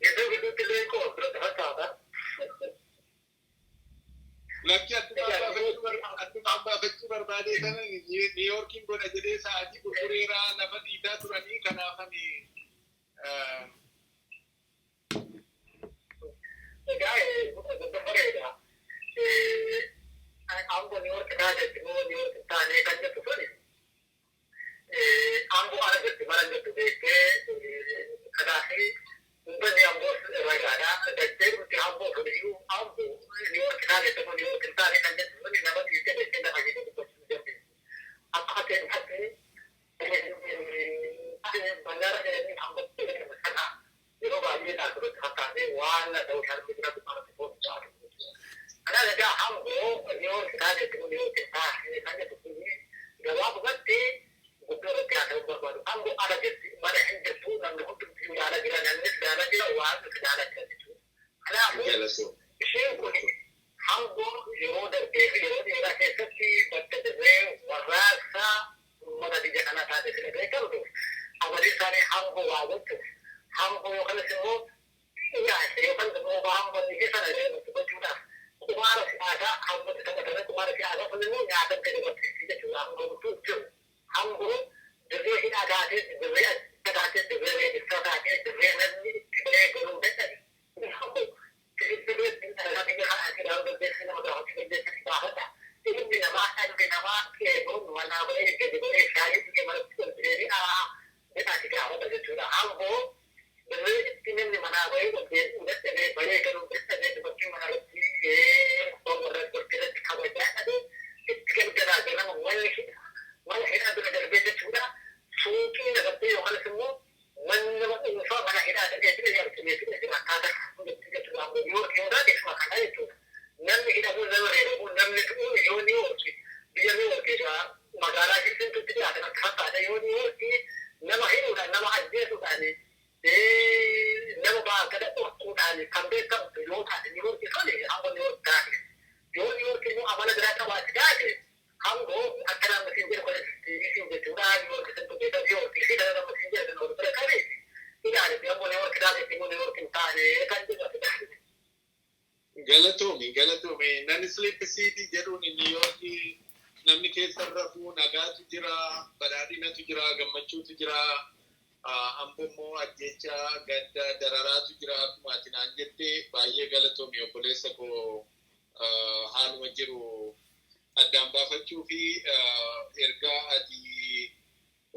Gidduu gidduutti illee koo biratti fakkaata. Lakki attumaan baafachuu barbaadee sana Niiyorkiin godha jedhee sa'aatii gurgureera lafa dhiitaa turanii kanaaf ani Egaa guddoo bareeda. Amboo Niiyork taatetti moo Niiyork taanee kan jettu suni amboo ala jetti mala jettu beektee kanaaf uummanni amboo ragaadha. Dachee nuti amboo sun iyyuu amboo Niiyork taatetti moo Niiyork taanee kan jettu suni nama dhiisee dachee lafa jedhu dubbachuu dandeessu. Akka fakkeenyaatti bandaara jedhanii amboo kana yeroo baay'ee dhaabbiratti fakkaatee waan ta'u sharmi bira gubbaatti foofaa Kanaaf egaa amboo Niiyork taatetti moo Niiyork taanee kan jettu suni gabaabumatti guddoo irratti haasa'uu barbaadu. Amboo ala jirti mana hin jirtu namni hundumti ilaala jira namnis ilaala jira waan ilaala jira jechuudha. Kanaafuu isheen kun amboo yeroo darbee fi yeroo dheeraa keessatti bakka dirree warraaqsa uummata biyya kanaa taatee fila beekamtu amalii isaanii amboo waa gochuuf amboo yookanis immoo nyaata yookaan immoo amboo ishee sana jedhamtu gochuudhaaf qumaara siyaasaa ambootti taphatame qumaara siyaasaa sun immoo nyaata gadi barsiisii jechuudha amboo jiru. Amboo dirree hidhaa taatee dirree adda taatee dirree weellisaa taatee dirree namni itti bahee galuu dadhabe. Ilmi namaa dhalli namaa qeerroon manaa bahee gadi bahee shaayii dhugee manatti ol deebi'aa jedhaati gaafata jechuudha. Amboo dirree itti namni manaa bahee ol deebi'uu dadhabee bahee galuu dadhabee dubartiin mana irratti warra dubartii irratti kabajaa dhabee itti galgalaa ganama manni hidhaa mana hidhaa bira darbee jechuudha. Suuqii nagartee yookanis immoo manni nama dhuunfaa mana hidhaa ta'ee jira jaartimee fi jira akkaataa hundatti jechuudha. Ammoo yoo taate isuma kana jechuudha. Namni hidhamuu nama reebamuu namni du'uu yoo Niiyorki biyya Niiyorki magaalaa keessatti dhiyaatan akka fakkaata yoo Niiyorki nama hidhuudhaan nama ajjeesuudhaan nama baakada dhorkuudhaan kan beekamtu yoo taate Niiyorki suni hanga Niiyorki taate. Yoo Niiyorki immoo amala biraa qabaate taate amboo akka namni siin jedhu kana siin jechuudha. Niiyorki sin beekaa Niiyorki fi kana namni siin jedhu kan bira qabeeti. Ilaali ammoo Niiyorki taate immoo Niiyorki hin taane kan jedhu ati taate. Galatoomi galatoomi nan sleep city jedhuun Niiyorkii namni keessa rafuu nagaatu jira badhaadhinatu jira gammachuutu jira ambo immoo ajjecha gadda dararaatu jira akkuma ati naan jette baay'ee galatoomi obboleessa koo haaluma jiru addaan baafachuu fi ergaa ati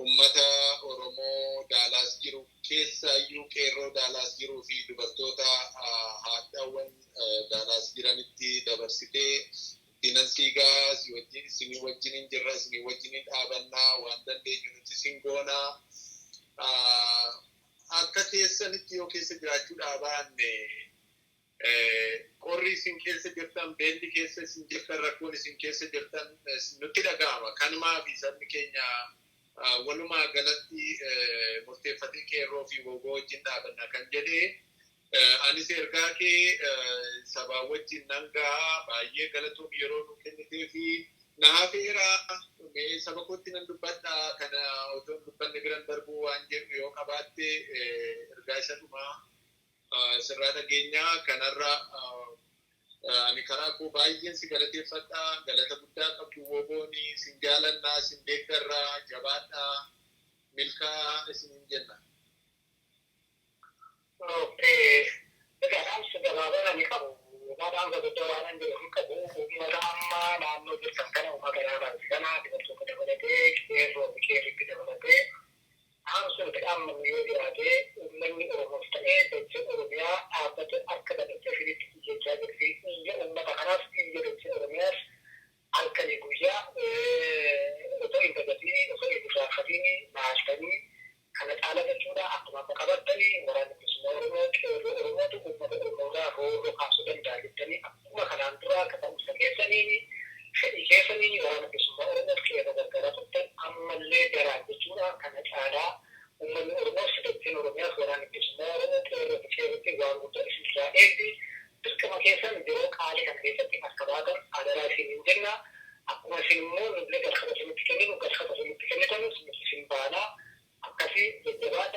ummata Oromoo Daalaas jiru keessaayyuu qeerroo Daalaas jiruu fi dubartoota haadhaawwan Daalaas jiranitti dabarsitee dinan siigaa isinii wajjin hin jirra isinii wajjin hin dhaabannaa waan dandeenyu nutis isin goonaa. Akka keessanitti yoo keessa jiraachuudhaa baanne, qorri isin keessa jirtan, beelli keessa isin jirtan, rakkoon isin keessa jirtan nutti dhaga'ama. Kanumaa fi sabni keenya walumaa galatti murteeffatee qeerroo fi WBO wajjin dhaabanna kan jedhee, anis ergaa kee sabaa wajjin nan gahaa. Baay'ee galatoom yeroo nu kennitee fi na hafeera, mee saba kootti nan dubbadha, kana otoo hin dubbanne biran darbuu waan jedhu yoo qabaatte, ergaa isa dhumaa sirraa dhageenyaa. Kanarra ani karaa koo baay'een si galateeffadha. Galata guddaa qabdu. WBOni sin jaalannaa, sin deeggarraa, jabaadhaa, milkaa isiniin jenna. Egaa dhaamsa gabaabaa ani qabu, dhaamsa guddaa waan an jedhu hin qabu. Uummata amma naannoo jirtan kana, uummata naannoo kana, dubartoota dabalatee, qeerroo fi qeerritti dabalatee, dhaamsa nuti dhaammannu yoo jiraate, uummanni Oromoos ta'ee dachee Oromiyaa dhaabbata akka dachee isinitti iyyachaa jirti. Iyya uummata kanaas, iyya dachee Oromiyaas halkanii guyyaa otoo hin dagatiin, osoo hin irraanfatiin laaltanii, kana caala jechuudha akkuma amma qabattanii, Waraanni Bilisummaa Oromoo, qeerroo Oromootu uummata Oromoorraa roorroo kaasuu danda'a jettanii, akkuma kanaan dura kaka'umsa keessaniin, fedhii keessaniin Waraana Bilisummaa Oromoof qeerroo gargaaraa turtan, ammallee daraan jechuudha kana caalaa uummanni Oromoos, dacheen Oromiyaas, Waraanni Bilisummaa Oromoo, qeerroo fi qeerrotti waan guddaa isinirraa eegdi. Dirqama keessan yeroo qaalii kana keessatti akka baatan adaraa isiniin jenna. Akkuma isin immoo nullee galfata isinitti kenninu, galfata isinitti kennitanus nuti isin baanaa. Akkasii jajjabaadha.